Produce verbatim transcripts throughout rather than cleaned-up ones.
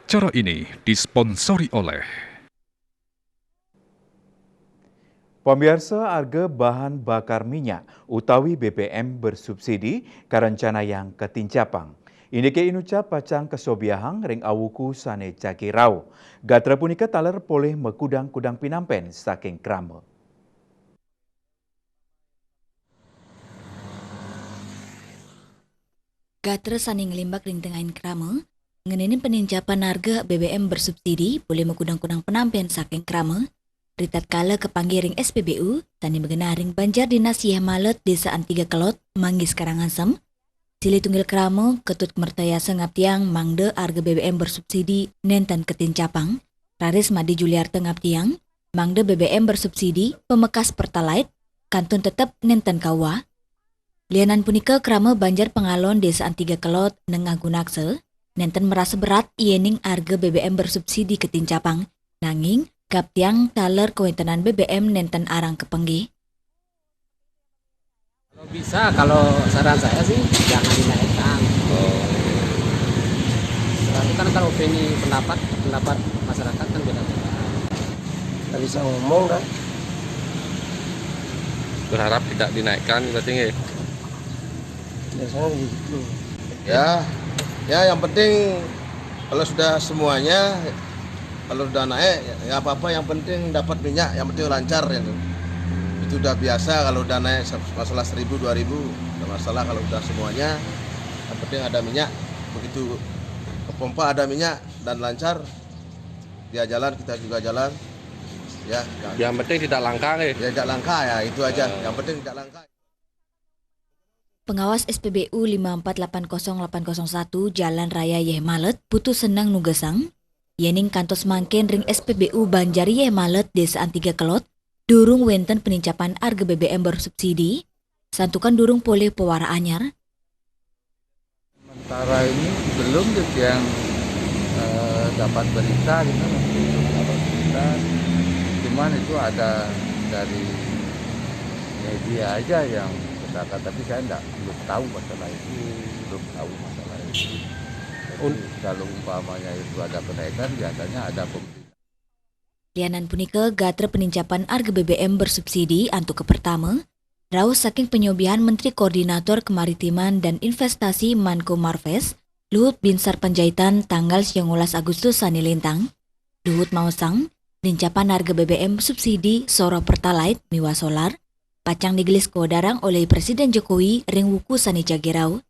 Acara ini disponsori oleh. Pamiarsa, arga bahan bakar minyak utawi B B M bersubsidi karencanayang katincapang. Indiké inucap pacang kasobiahang ring awuku sané jagi rauh. Gatra punika taler polih makudang-kudang pinampen saking krama. Gatra sané nglimbak ring tengahing krama, ngenénin panincapan arga B B M bersubsidi polih makudang-kudang pinampen saking krama, ritatkala kapanggih ring S P B U, sané magenah ring Banjar Dinas Yéh Malet, Désa Antiga Kelod, Manggis Karangasem. Silih tunggil krama Ketut Mertayasa ngaptiang mangda arga B B M bersubsidi nénten katincapang. Raris Madé Juliarta ngaptiang mangda B B M bersubsidi pamekas Pertalite kantun tetep nénten kauwah. Lianan punika, krama Banjar Pangalon, Désa Antiga Kelod, Nengah Gunaksa, nénten marasa berat yéning arga B B M bersubsidi katincapang, nanging kaptiang taler kawéntenan B B M nénten arang kapanggih. Kalau bisa, kalau saran saya sih jangan dinaikkan. Tapi kan kalau opini, pendapat, pendapat masyarakat kan beda-beda. Nggak bisa ngomong kan? Berharap tidak dinaikkan berarti, nggih? Biasanya gitu. Ya, ya, yang penting kalau sudah semuanya, kalau sudah naik, ya, nggak apa-apa, yang penting dapat minyak, yang penting lancar itu. Itu udah biasa kalau udah naik se-, masalah seribu, dua ribu, nggak masalah kalau sudah semuanya. Yang penting ada minyak, begitu ke pompa ada minyak dan lancar, dia jalan, kita juga jalan. Ya, ya. Yang penting tidak langka, nggih. Ya, tidak langka, ya, itu aja. Eh. Yang penting tidak langka. Pengawas S P B U lima empat delapan kosong delapan kosong satu Jalan Raya Yéh Malet, Putu Seneng nugesang, yéning kantos mangkin ring S P B U Banjar Yéh Malet, Désa Antiga Kelod, durung wénten panincapan arga B B M bersubsidi, santukan durung polih pawara anyar. Sementara ini belum, gitu, yang, eh, dapat berita, gitu, masih belum dapat berita. Cuman itu ada dari media aja yang katakan, tapi saya nggak, belum tahu masalah itu, belum tahu masalah itu. Jadi, kalau umpamanya itu ada kenaikan, biasanya ada pemberitaan. Lianan punika, gatra panincapan arga B B M bersubsidi antuk kapertama rauh saking panyobiahan Menteri Koordinator Kemaritiman dan Investasi Menko Marves, Luhut Binsar Panjaitan, tanggal siangolas Agustus sané lintang. Luhut maosang, panincapan arga B B M subsidi soroh Pertalite miwah solar pacang digelis kawedarang olih Presiden Jokowi ring wuku sané jagi rauh.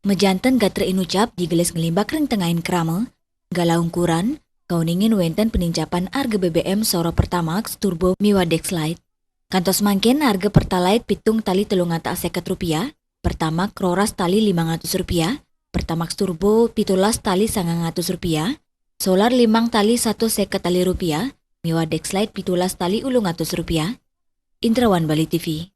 Majanten gatra inucap digelis nglimbak ring tengahing krama, galah ungkuran, kauningin wénten panincapan arga B B M soroh Pertamax, Turbo miwah Dexlite. Kantos mangkin arga Pertalite pitung tali telung atus séket rupiah, Pertamax roras tali limang atus rupiah, Pertamax Turbo pitulas tali sangang atus rupiah, solar limang tali satus séket tali rupiah, miwah Dexlite pitulas tali ulung atus rupiah. Indrawan, Bali T V.